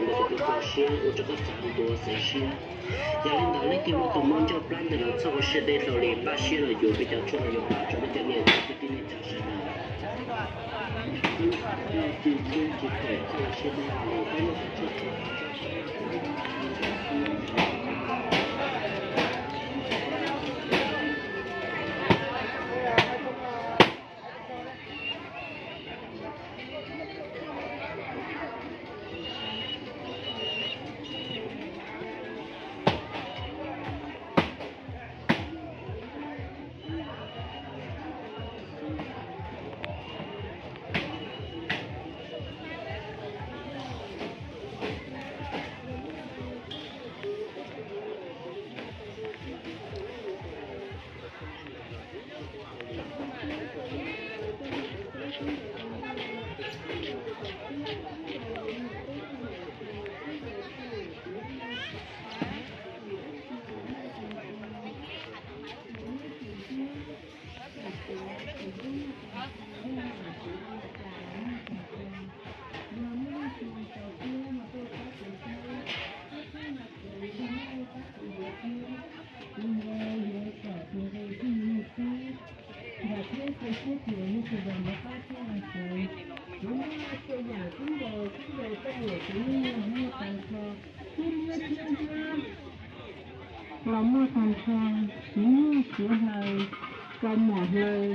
Ntawd kuv tau txaus siab ua rau koj xav ntuav xeev siab. Yog li ntawd leej twg muaj tus muaj ncauj plab ntawm no txhob ua siab deb hlo li, npaj siab los yuav peb cov tshuaj no yuav pab rau nej cov niam txiv kwv tij neej tsa sawv daws. Tsis txhawj tsis phem, txhob ua siab deb hlo li, peb muaj cov tshuaj Los muaj tag nrho, siv nyiaj siv hlau, rau mos hlawv,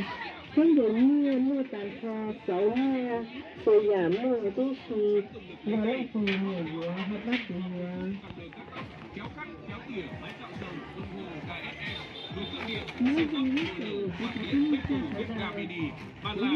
khaub ncaws nyiaj muaj tag nrho, xauv nyiaj, txhua yam muaj huv tib si, yog leej twg nyiam yuav ho pab kuv yuav. Nyob zoo ib tsoom kwv tij neej tsa sawv daws, kuv